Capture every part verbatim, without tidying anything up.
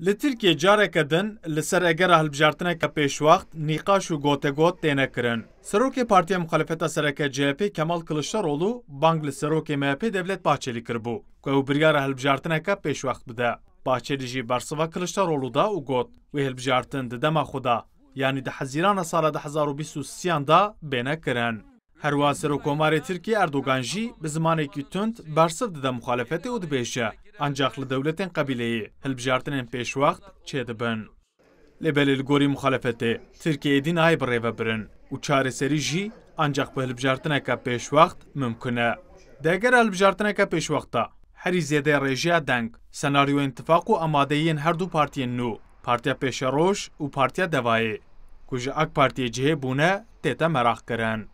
Li Tirkiyê careke din li ser egera hilbijartineke pêşwext nîqaş û gotegot têne kirin. Serokê Partiya Muxalefeta Sereke C H P Kemal Kiliçdaroglu bang li serokê M H P Devlet Bahçelî kiribû ku ew biryara hilbijartineke pêşwext bide. Bahçelî jî bersiva Kiliçdaroglu da û got, wê hilbijartin di dema xwe de, yanî di Hezîrana sala du hezar û bîst û sêyan de bêne kirin. Herwiha Serokkomarê Tirkiyê Erdogan jî bi zimanekî tund bersiv dide muxalefetê û dibêje, ancax li dewletên qebîleyê hilbijartinên pêşwext çêdibin. Lê belê li gorî muxalefetê Tirkiye êdî nayê birêvebirin û çareserî jî ancax bi hilbijartineke pêşwext mimkun e. Di egera hilbijartineke pêşwext de herî zêde rêjeya deng, senaryoyên tifaq û amadeyiyên her du partiyên nû, Partiya Pêşeroj û Partiya Devayê, ku ji AK Partiyê cihê bûne, tête meraqkirin.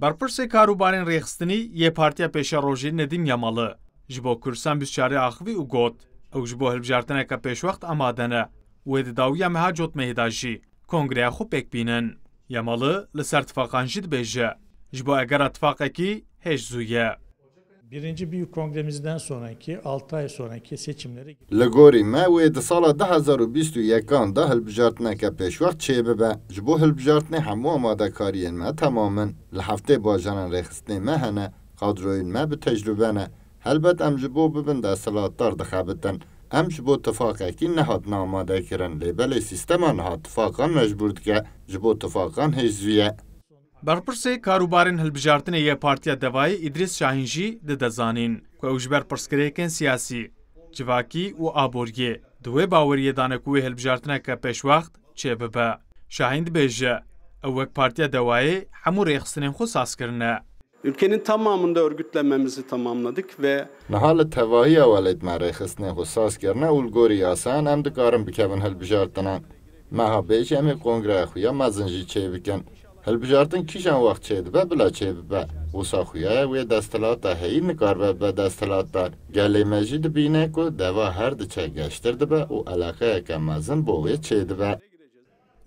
Berpirsê Karûbarên Rêxistinî yê Partiya Pêşerojê Nedîm Yamalı ji bo Kurdistan bîst û çar axivî û got, ew ji bo hilbijartineke pêşwext amade ne û wê di dawiya meha cotmehê de jî kongreya xwe pêk bînin. Yamalı li ser tifaqan jî dibêje, ji bo egera tifaqekî hêj zû ye. Birinci büyük kongremizden sonraki, altı ay sonraki seçimlere Li gorî me wê di sala du hezar û bîst û yekan de hilbijartineke pêşwext çêbibe. Ji bo hilbijartinê hemû amadekariyên me temam in. Li heftê bajaran rêxistinê me hene, kadroyên me bi tecrûbe ne. Helbet em ji bo bibin desthilatdar dixebitin. Em ji bo tifaqekî nehatine amadekirin, lê belê sîstema niha tifaqan mecbûr dike, ji bo tifaqan hêj zû ye. Berpirsê Karûbarên Hilbijartinê yê Partiya Devayê Îdrîs Şahîn jî dide zanîn ku ew ji ber pirsgirêkên siyasî, civakî û aboriyê di wê baweriyê de ne ku wê hilbijartineke pêşwext çêbibe. Şahîn dibêje, ew wek Partiya Devayê hemû rêxistinên xwe saz kirine. Ülkenin tamamında örgütlenmemizi tamamladık ve Niha li tevahiya welêt me rêxistinên xwe saz kirine û li gorî yasayan em dikarin bikevin hilbijartinan. Meha bêjî em ê kongreya xuya mezin jî çêbikin. Hilbijartin kîjan wext çêdibe bila çêbibe. Wisa xuya ye wê desthilata heyî nikaribe bibe desthilatdar. Gelê me jî dibîne ku deva her diçe geştir dibe û eleqeyeke mezin bo wê çêdibe.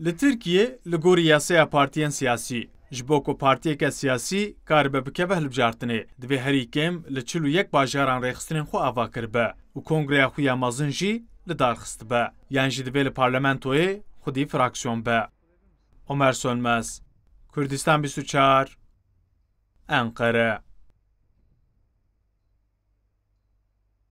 Li Tirkiyê li gorî yasaya partiyên siyasî, ji bo ku partiyeke siyasî karibe bikeve hilbijartinê, divê herî kêm li çil û yek bajaran rêxistinên xwe ava kiribe û kongreya xwe ya mezin jî li dar xistibe, yan jî divê li parlamentoyê xwedî fraksiyon be. Omer Sönmez, Kurdistan bîst û çar, Enqere.